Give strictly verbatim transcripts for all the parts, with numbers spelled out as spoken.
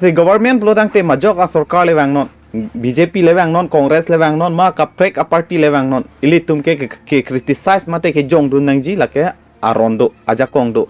Si government pulo tangte majok asorkar le vangnon, B J P le vangnon, Congress le vangnon, ma kaprek aparty le vangnon. Ilitum ke, ke, ke criticize mate kejongdun nangji lake aron do, ajakong do.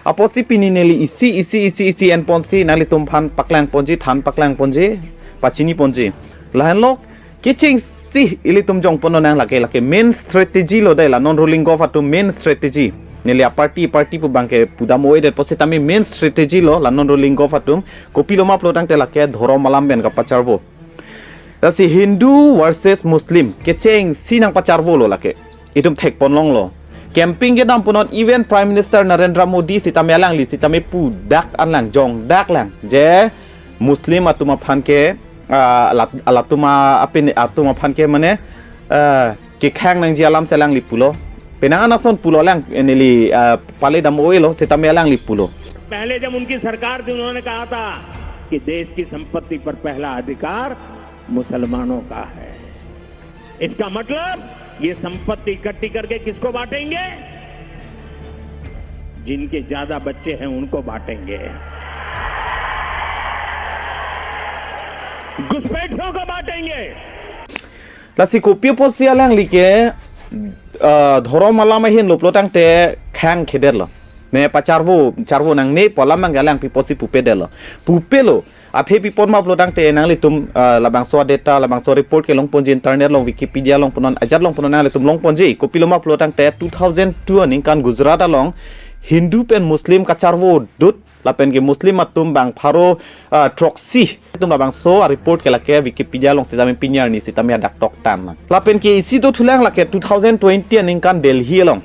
Apotsi pini neli isi, isi, isi, isi enponsi nanglitum aphan paklangponji, than paklangponji, pachiniponji. Lahenlo, kechengsi ilitum jongpon nang lake, lake main strategy lo dei la non ruling gov atum main strategy. Neli aparty, party pu abangke pudam oi det pusitame main strategy lo la non ruling gov atum. Kopilo ma pulo tangte lake dhorom alam pen kapacharvo. Lasi Hindu versus Muslim kechengsi nangpacharvolo lake. Itum thekponlonglo. Campaign kedam punon even Prime Minister Narendra Modi sitame alangli sitame pudak anlang jongdaklang je Muslim atum aphan ke, ah, alat-, alatum a-, apin atum aphan ke mane, ah, kekhang nangji alamsi alangli pulo. Penang anason pulo lang neli, ah, pale dam oilo sitame alangli pulo. पहले जब उनकी सरकार थी, उन्होंने कहा था कि देश की संपत्ति पर पहला अधिकार मुसलमानों का है। इसका मतलब ये संपत्ति इकट्ठी करके किसको बांटेंगे? जिनके ज्यादा बच्चे हैं, उनको बांटेंगे, घुसपैठियों को बांटेंगे। Lasi kopi apotsi alangli ke, ah, dhorom alam ahin lo pulo tangte khang khedetlo. Ne pacharvo, charvo nangne pu alam abangke alangli apotsi pupedetlo. Pupelo, athe pipon ma pulo tangte nanglitum, ah, labangso data, labangso report ke longponji internet along, Wikipedia along punon, ajat along punon nanglitum longponji. Kopilo ma pulo tangte two thousand two aningkan Gujarat along Hindu pen Muslim kacharvo dut, lapen ke Muslim atum bang pharo, ah, throksi. Itum labangso a-report ke lake Wikipedia along sitame pini arni sitame hadak toktan. Lapen ke isi dothulang lake two thousand twenty aningkan Delhi along.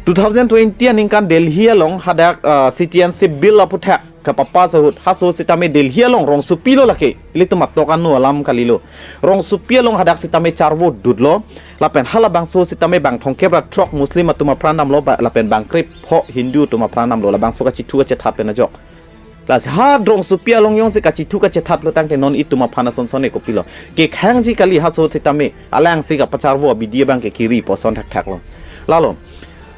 Two thousand twenty aningkan Delhi along hadak, ah, citizenship bill aputhak kapapass ahut haso sitame Delhi along rongsopi lo lake. Ilitum atok anu alam kalilo. Rongsopi along hadak sitame charvo dutlo. Lapen halabangso sitame bang thomkep ra throk Muslim atum apran damlo ba, lapen bang krepho Hindu atum apran damlo, labangso kachethu kachethat pen ajok. Lasi ha rongsopi along jongsi kachethu kachethat lo tangte non itum aphan asonson e kopilo. Kekhangji kali haso sitame alangsi kapacharvo abidi abangke kiri puson thakthak lo. Lalo.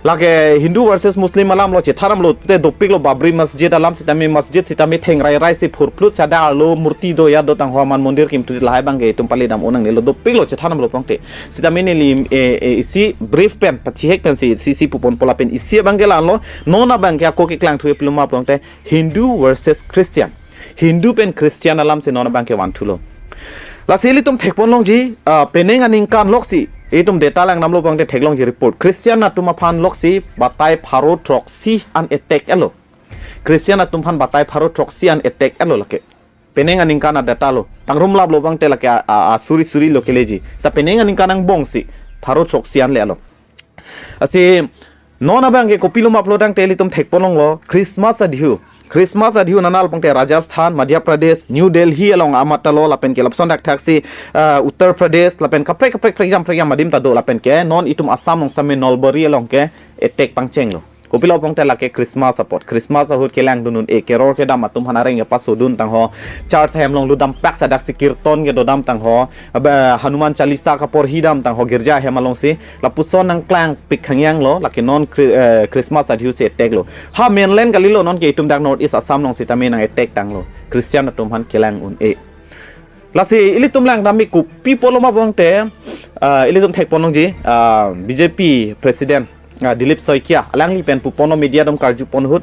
Lake Hindu versus Muslim alam lo chethan damlo te dopiklo Babri Masjid alam sitame masjid sitame thengrairaisi phurphlut sada arlo murti do ya do tangho Hanuman Mandir kimthu lahai abangke itum pale dam-o nangnelo dopiklo chethan damlo pongte. Sitame neli, eh, eh, isi brief pen pachihek pensi isi puponpo lapen isi abangke la-anlo non abangke ako keklangthu e pilo ma pongte Hindu versus Christian. Hindu pen Christian alamsi non abangke vanthulo. Lasi ilitum thekponlongji, ah, penang aningkan loksi, itum data langdamlo pongte theklongji report. Christian atum aphan loksi batai pharo throksi an attack etlo. Christian atum aphan batai pharo throksi an attack etlo lake. Penang aningkan a-data lo. Tangrum laplo pongte lake a, a, a suri suri lo keleji. Sa penang aningkan angbongsi pharo throksi an le-lo. Lasi non abangke kopilo ma pulo tangte ilitum thekponlonglo Christmas adihu. Christmas adihu nanal pongte Rajasthan, Madhya Pradesh, New Delhi along amat ta lo lapen ke lapuson thakthaksi, ah, Uttar Pradesh lapen kaprek kaprek prekjam prekjam adim ta do lapen ke non itum Assam along sitame Nalbari along ke attack pangchenglo. Kopilo pongte lake Christmas apot. Christmas ahut kelangdun un-e, keror kedam atum aphan areng kepasodun tangho. Church ahem along lutdam pak sadaksi kirton kedodam tangho. Aba Hanuman Chalisa kaporhidam tangho girja ahem alongsi. Lapuson nangklangpik khangyang lo, lake non Chri-, eh, Christmas adihusi attack lo. Ha mainland kalilo non ke itum dak North East Assam along sitame nang attack tanglo. Christian atum aphan kelang un-e. Lasi ilitum langdam mi kopi pulo ma pongte, ah, ilitum thekponlongji, ah, B J P President, ah, Dilip Saikia, alangli pen puponlo media atum karjupon ahut.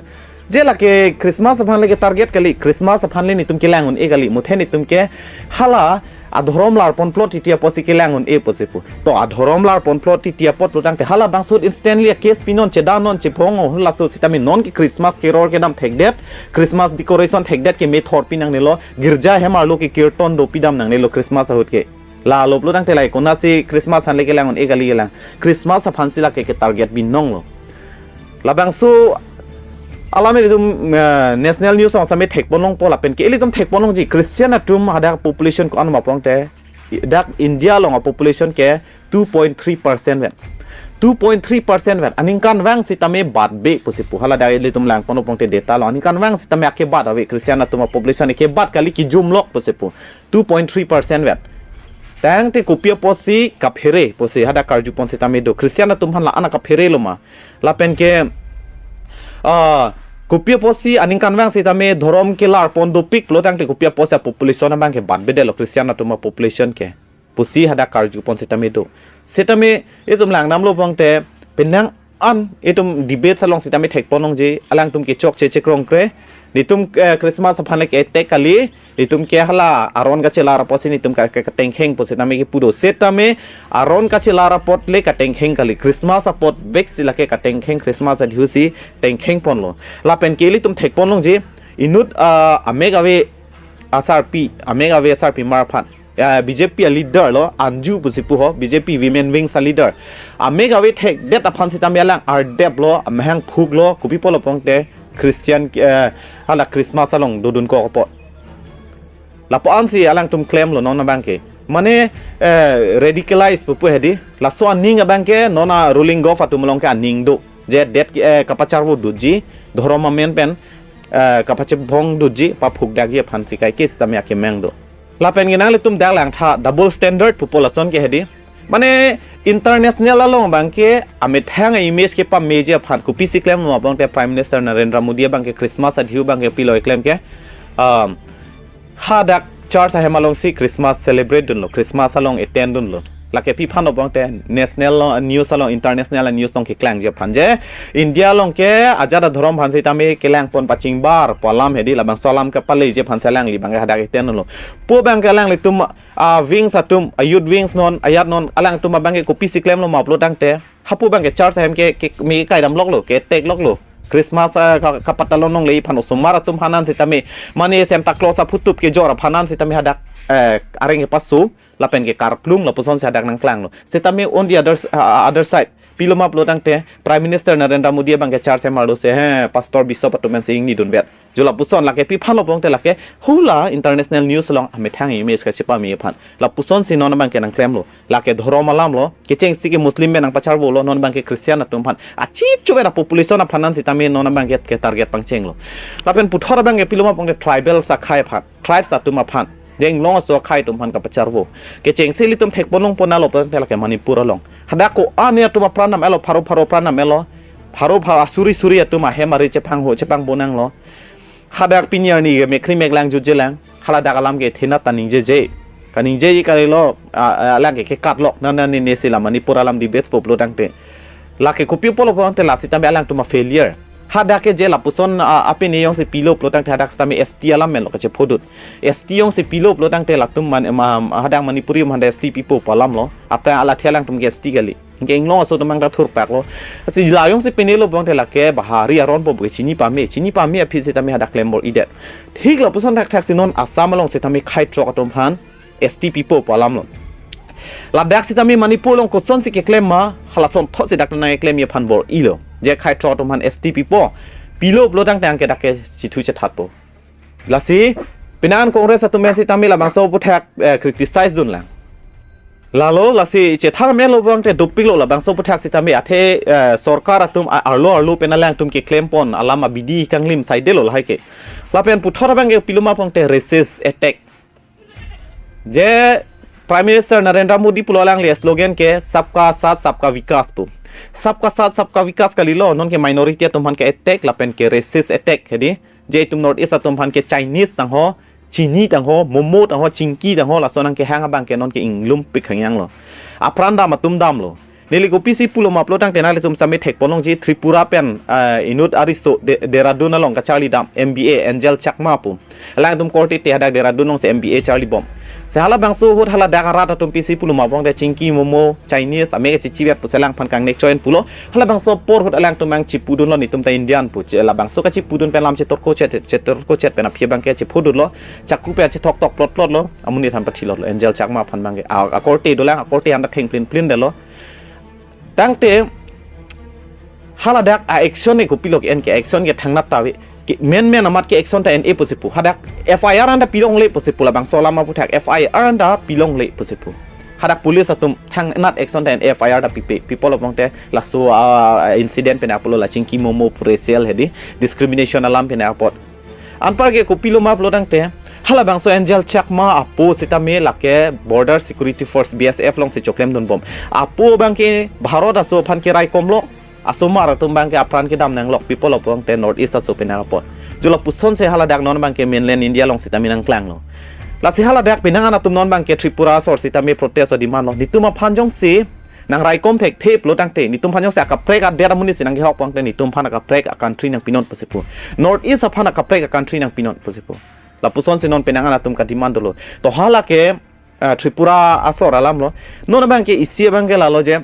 Je lake Christmas aphan le ke target kali, Christmas aphan le nitum kelang un-e kali, muthe nitum ke hala adhorom larponplot titi apotsi kelang un-e pusi pu. To adhorom larponplot titi apot lo tangte halabangso ahut instantly a-case pinon chedanon chephong-o halaso sitame non ke Christmas keror kedam thekdet, Christmas decoration thekdet ke methor pi nangnelo, girja ahem arlo ke kirton dopidam nangnelo Christmas ahut ke. Lalo pulo tangte lai konatsi Christmas aphan le kelang un-e kali kelang. Christmas aphansi lake ke target binonglo. Labangso alam ilitum, eh, national news along sitame thekponlongpo lapen ke ilitum thekponlongji Christian atum hadak population ko-an ma pongte dak India along a-population ke two point three percent vet. Two point three percent vet. Aningkanvang sitame batbe pusi pu. Hala dak ilitum langponlo pongte data lo. Aningkanvang sitame akebat ave Christian atum a-population akebat kali kijumlok pusi pu. Two point three percent vet. Tangte kopi apotsi kaphere pusi hadak karjupon sitame do. Christian atum aphan la-an kaphere lo ma. Lapen ke, ah, Kopi apotsi aningkanvang sitame dhorom kelar pon dopik pulo tangte kopi apotsi a-population abang ke banbedetlo, Christian atum a-population ke pusi hadak karju pon sitame do. Sitame itum langdamlo pulote penang an itum debate along sitame thek pon longji, alangtum kechokche chekrongkre. Netum, eh, Christmas aphan le ke-attack kali, netum ke hala aron kachelar apotsi netum ka, ka, katengkheng pu sitame kepu do. Sitame aron kachelar apot le katengkheng kali, Christmas apotbek si lake katengkheng, Christmas adiu si tengkheng ponlo. Lapen ke ilitum thek pon longji, inut, ah, amek ave asarpi, amek ave asarpimar aphan, ah, B J P a-leader lo, Anju pusi pu ho, B J P women wings a-leader. Amek ave thekdet aphan sitame alang ardeplo, amahang phuklo, kopi pulo pulote Christian, eh, hala Christmas along dodunkok apot. Lapu ansi alangtum klemlo non abang ke. Mane, eh, radicalize pupu hedi. Laso aning abang ke non a-ruling govt atum along ke aning do. Je det, eh, kapacharvo dotji, dhorom amen pen, eh, kapachebong dotji, paphukdakji aphansi kaike sitame akemang do. Lapen ke nanglitum dak langtha, double standard pupo lason ke hedi. Mane international along abang ke amethang a-image kepameji aphan kopisi klemlo pulote Prime Minister Narendra Modi abang ke Christmas adiu abang ke pilo keklem ke, um, hadak church ahem alongsi Christmas celebrate dunlo, Christmas along attend dunlo. Lake pi aphan lo pulote national lo news along, international news along keklangji aphan je India along ke ajat adhorom aphan sitame kelang pon pachingbar pu alam hedi, labangso alam kepaleji aphan si alangli abang ke hadak attend dunlo. Pu abang ke alanglitum a-wings atum, a-youth wings non, ajat non, alangtum abang ke kopisi klemlo ma pulo tangte, hapu abang ke church ahem ke, ke, me kaidam loklo, ke-attack loklo. Christmas, ah, ka, kapatalon longle aphan osomar atum aphan an sitame, mane Santa Claus aphutup kejor aphan an sitame hadak, eh, areng kepaso, lapen ke karplung, lapuson si hadak nangklanglo. Sitame on the other s-, ah, other side, pilo ma pulo tangte, Prime Minister Narendra Modi abang ke church ahem arlo si, he, pastor bishop atum an si ingni dunbet. Jo lapuson lake pi aphan lo pulote lake hula international news along amethang image kachepame aphan. Lapuson si non abang ke nangklemlo. Lake dhorom alam lo. Kechengsi ke Muslim pen nangpacharvolo, non abang ke Christian atum aphan. Achichu era population aphan an sitame non abang ke, ke target pangchenglo. Lapen puthot abang ke pilo ma pulote tribal akhai aphan, tribes atum aphan. Je inglong aso akhai atum aphan kapacharvo. Kechengsi ilitum thek pon long pon nalo pulote lake Manipur along. Hadak ko-an atum apran dam-etlo, pharo pharo apran dam-etlo. Pharo pharo asuri suri atum ahem ari chepangho, chepangbo nanglo. Hadak pini arni ke mekhri meklang jutjelang. Haladak alam ke thenat ta ningjeje. Kaningjeje kalilo, a, a, alang ke kekatlok. Nana ne ne sila Manipur alam debate po pulo tangte. Lake kopi pulo pulo tangte la sitame alangtum a-failure. Hadak ke je lapuson, a, apini jongsi pilo pulo tangte hadak sitame S T alam melo kachephodun. S T jongsi pilo pulo tangte latum man, ma, hadak Manipuri man S T pipo pu alam lo. Apra alathe alangtum ke S T kali. Anke inglong aso atum abang ta thurpaklo. Lasi la jongsi pini lo pulote lake bahari aron po ke chini pame, chini pame aphi sitame hadak klem bor-idet. Thik lapuson thakthak si non Assam along sitame khei throk atum aphan S T pipo pu alam lo. Ladak sitame Manipur along kosonsi keklem ma, halason thot si dak nangklemji aphan bor-ilo. Je khei throk atum aphan S T pipo, pilo pulo tangte anke dak ke chithu chethatpo. Lasi, penang Congress atum pen sitame labangso aphuthak, eh, criticize dunlang. Lalo, lasi chethan melo pulote dopiklo labangso aphuthak sitame athe, eh, sorkar atum a-, arlo arlo pen alangtum keklem pon alam abidi kanglim saidelo lahai ke. Lapen puthot abang ke pilo ma pulote racist attack. Je Prime Minister Narendra Modi pulo alangli slogan ke Sabka Saath Sabka Vikas pu. Sabka Saath Sabka Vikas kalilo, non ke minority atum aphan ke-attack lapen ke racist attack hedi. Je itum North East atum aphan ke Chinese tangho, chini tangho, momo tangho, chingki tangho, laso nangkehang abang ke non ke inglum pik hangyang lo. Apran dam atum damlo. Neli kopisi pulo ma pulo tangte nanglitum sitame thek pon longji Tripura pen, eh, inut ariso De-, Dehradun along kacharli dam M B A Angel Chakma pu. Alangtum korte te hadak Dehradun along si M B A charli bom. Si halabangso ahut haladak arat atum pisi pulo ma pulote chingki momo Chinese amek chichibet pusi alangphan kangnek choin pulo. Halabangso apor ahut alangtum abang chipudunlo netum ta Indian pu. Che labangso kachipudun pen lam chetorko chet, chetorko chet pen aphi abang ke chipudunlo. Chakru pen chethok tok plot plot lo. Amonit aphan pathilotlo. Angel Chakma aphan abang ke. A, akorte dolang, akorte aphan ta theng plin plin detlo. Tangte haladak a-action ke kopilo ke-en ke, action ke thangnat ta ave. Ke men men amat ke action ta en-e pusi pu. Hadak F I R anta pilongle pusi pu, labangso alam aphuthak F I R anta pilongle pusi pu. Hadak police atum thangnat action ta en-e, F I R ta pipe. Pi apot lo pulote laso, ah, incident pen apotlo, la chingki momo pu racial hedi, discrimination alam pen apot. Anpar ke kopilo ma pulo tangte, halabangso Angel Chakma apo sitame lake Border Security Force, B S F along si choklem dunbom. Apo abang ke Bharat aso aphan keraikomlo. asomar atum abangke apran kedam nanglok, pi apot lo pulote North East aso penang apot. Jo lapusonsi haladak non abangke mainland India along sitame nangklanglo. Lasi haladak penang an atum non abangke Tripura asor sitame protest o demand lo. Netum aphan jongsi nangraikom thekthe pulo tangte, netum aphan jongsi akaprek adet amonit si nangkehok pulote netum aphan akaprek a-country nangpinon pusi pu. North East aphan akaprek a-country nangpinon pusi pu. Lapusonsi non penang an atum ka-demand dolo. To halake, ah, Tripura asor alam lo. Non abangke isi abangke lalo je,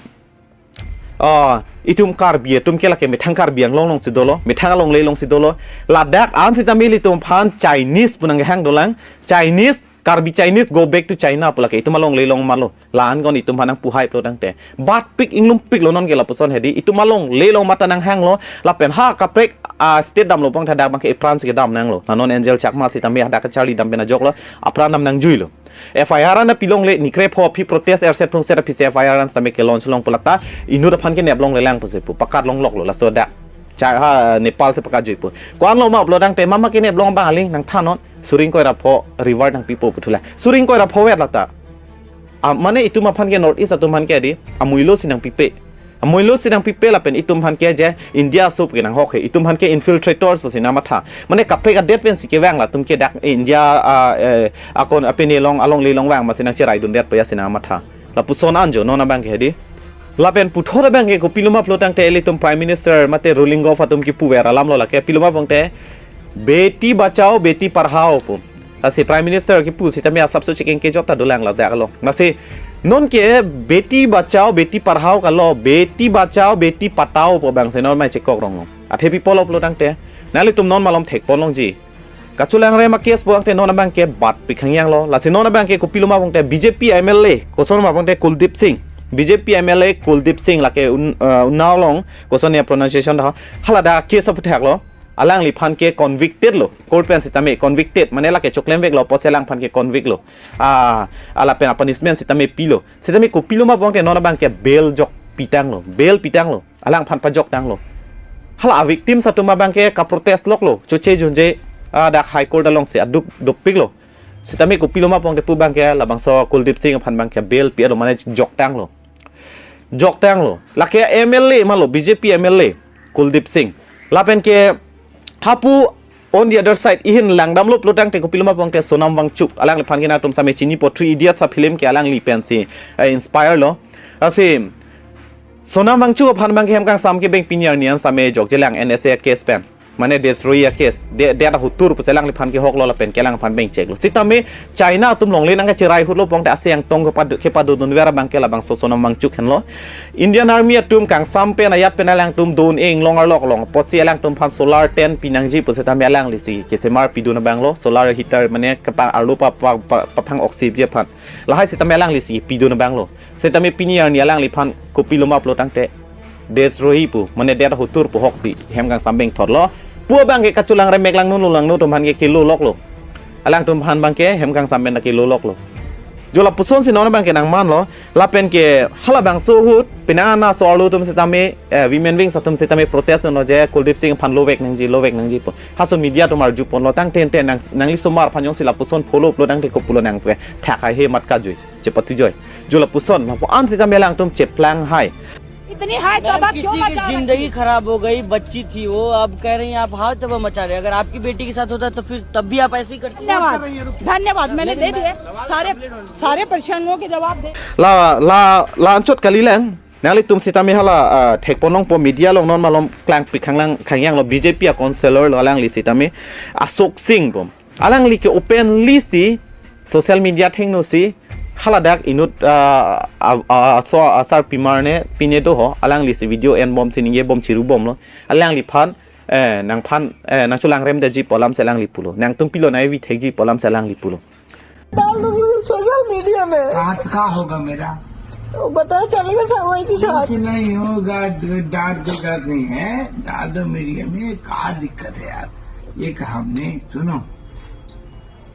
ah, itum Karbi atum ke lake methang Karbi Anglong alongsi dolo, methang alongle alongsi dolo. Ladak an sitame ilitum aphan Chinese pu nangkehang dolang. Chinese, Karbi Chinese go back to China pu lake itum alongle along malo. La-an kon itum aphan nangpuhai pulo tangte, batpik inglumpik lo non ke lapuson hedi. Itum alongle along mate nanghanglo. Lapen ha kaprek, ah, state damlo pulote dak abangke ipran si kedam nanglo. La non Angel Chakma sitame hadak kacharli dam pen ajok lo, apran dam nangjuilo. F I R an pilongle, ni krepho aphi protest erset phungset aphi si F I R an sitame ke-launch long pulo ta, inut aphan kenep longlelang pusi pu, pakat longloklo, laso dak. Cha ha Nepal si pakatjui pu. Ko-an lo ma pulo tangte, mama kenep long abang aling nangthannon, suri ingkoi ra pho reward nangpipo pu thulang. Suri ingkoi ra pho vet lata. Ah, mane itum aphan ke North East atum aphan ke di, amuilo si nangpipe. Amuilo si nangpipe lapen itum aphan ke je India aso ke nanghok he. Itum aphan ke infiltrators pusi nangmatha. Mane kaprek adet pensi kevang latum ke dak India, ah, eh, akon apene along alongle along vang masi nangcheraidundet puya si nangmatha. Lapuson an jo non abangke hedi. Lapen puthot abangke kopilo ma pulo tangte ilitum Prime Minister mate ruling govt atum kipuver alam lo lake, pilo ma pulote Beti Bachao Beti Padhao pu. Lasi Prime Minister kipu sitame asapso chekeng kejot ta dolang ladak along. Lasi non ke Beti Bachao Beti Padhao kalo, Beti Bachao Beti Patao pu abangsi non mai chekok rong lo. Athe pi apot lo pulo tangte, nanglitum non malom thekpon longji. Kachelangrem a-case pulote non abangke batpik hangyang lo. Lasi non abangke kopilo ma pulote B J P M L A, koson ma pulote Kuldeep Singh. B J P M L A Kuldeep Singh lake Un-, eh, Unnao along, koson ya pronunciation dah. Haladak case aphuthak lo. Alangliphan ke convicted lo. Court pen sitame convicted. Mane lake choklemvek lo, apotsi alangphan ke convict lo. Ah, ah, lapen a-punishment sitame pilo. Sitame kopilo ma pulote non abangke bail jok pitanglo. Bail pitanglo. Alangphan pajoktanglo. Hala a-victims atum abangke ka-protest loklo. Choche junje, ah, dak High Court alongsi aduk dopiklo. Sitame kopilo ma pulote pu abangke labangso Kuldeep Singh aphan abangke bail pi-etlo mane joktanglo. Joktanglo. Lake M L A malo, B J P M L A, Kuldeep Singh. Lapen ke hapu on the other side, ihin langdamlo pulo tangte kopilo ma pulote Sonam Wangchuk. Alangliphan ke nangtum sitame chinipo, Three Idiots a-film ke alangli pensi, eh, inspire lo. Lasi Sonam Wangchuk aphan abangke hem kangsam kebeng pini arni an sitame jokjelang N S A case pen. Mane destroy a-case, de, det ahutur pusi alangliphan kehoklo lapen ke alangphan bengcheklo. Sitame China atum longle nangkacherai ahut lo pulote ase angtong kepado, kepadodunver abangke labangso Sonam Wangchuk henlo. Indian Army atum kangsam pen ayat pen alangtum don-e inglong arlok along, apotsi alangtum aphan solar tent pinangji pu sitame alanglisi kesemar pidun abang lo, solar heater mane kepang arlo pa, pa, pa, paphang oxygen aphan. Lahai sitame alanglisi pidun abang lo. Sitame pini arni alangliphan kopilo ma pulo tangte destroy pu, mane det ahutur pu hoksi hem kangsam bengthorlo. Pu abangke kachelangrem mek langno langno atum aphan ke kelo loklo. Alangtum aphan abangke hem kangsam pen ta kelo loklo. Jo lapusonsi non abangke nangmanlo, lapen ke halabangso ahut, penang an aso arlo atum sitame, eh, women wings atum sitame protest dunlo je Kuldeep Singh aphan lovek nangji, lovek nangji pu. Haso media atum arjuponlo tangte tangte nang, nangli osomar aphan jongsi lapuson follow pulo tangte kopulo nangpre. Thak hai he mat kajui. Chepatujoi. Jo lapuson, ma pu an sitame alangtum cheplang hai. इतनी high madam, तबाह क्यों किसी की मचा रखी? जिंदगी खराब हो गई, बच्ची थी वो, अब कह रही हैं आप हाई तबाह मचा रहे हैं। अगर आपकी बेटी के साथ होता तो फिर तब भी आप ऐसे ही करती? धन्यवाद, धन्यवाद, मैंने दे दिए सारे, सारे प्रश्नों के जवाब दे। La, la, la anchot kalilang. Nanglitum sitame hala, ah, thekpon longpo media along non malom klangpik hanglang hangyang lo B J P a-councillor lo alangli sitame Ashok Singh pu. Alangli ke openly si social media thengno si haladak inut, ah, ah, ah, so asarpimar ne pine do ho, alanglisi video enbom si ningjebom chirubomlo. Alangliphan, eh, nangphan, eh, nangchelangremdetji pu alamsi alangli pulo. Nangtum pilo nangkevi thekji pu alamsi alangli pulo. डाल दूंगी social media में। हाथ का होगा मेरा? वो पता चलेगा सर वही के साथ। कुछ नहीं होगा, डांट दो, डर नहीं है, डाल दो मीडिया में, क्या दिक्कत है यार? ये कहा हमने, सुनो,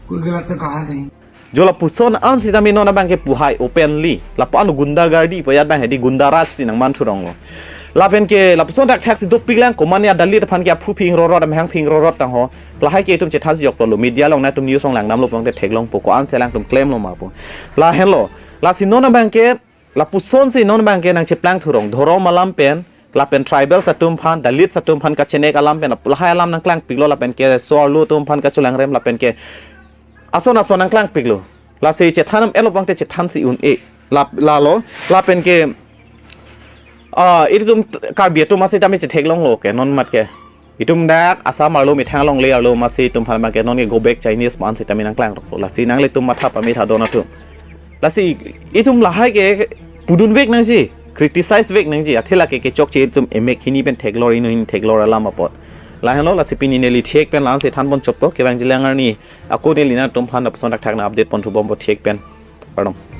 कोई गलत तो कहा नहीं। Jo lapuson an sitame non abangke puhai openly. Lapu-an gundagardi pu ajat abang hedi gunda raj si nangman thuronglo. Lapen ke lapuson thakthak si dopiklang, komane adalit aphan ke aphu phingrorot, amahang phingrorot tang ho. Lahai ke itum chethansi joktolo, media along nangtum news along langdamlo pulote theklongpo, ko-ansi alangtum klemlo ma pu. Lahenlo. Lasi non abangke, lapusonsi non abangke nangcheplang thurong. Dhorom alam pen, lapen tribals atum aphan, Dalits atum aphan kachenek alam pen lahai alam nangklangpiklo, lapen ke so-arlo atum aphan kachelangrem, lapen ke ason ason nangklangpiklo. Lasi chethan elo abang te chethansi un-e. La, lalo, lapen ke, ah, itum Karbi atum amatsi tame chetheklonglo ke, non mat ke. Itum dak Assam arlo methang longle arlo amatsi itum aphan abang ke non ke go back Chinese man sitame nangklangroklo. Lasi nanglitum matha pame tha don atum. Lasi itum lahai ke pudunvek nangji, criticizevek nangji, athe lake kechokche itum emek hini pen theklor, inut hini theklor alam apot. Lahenlo, lasi pini neli thek pen la-ansi thanpon chokpo, kevangjilang arni ako neli nangtum aphan lapuson thakthak nang-update ponthu bompo thek pen. Kardom.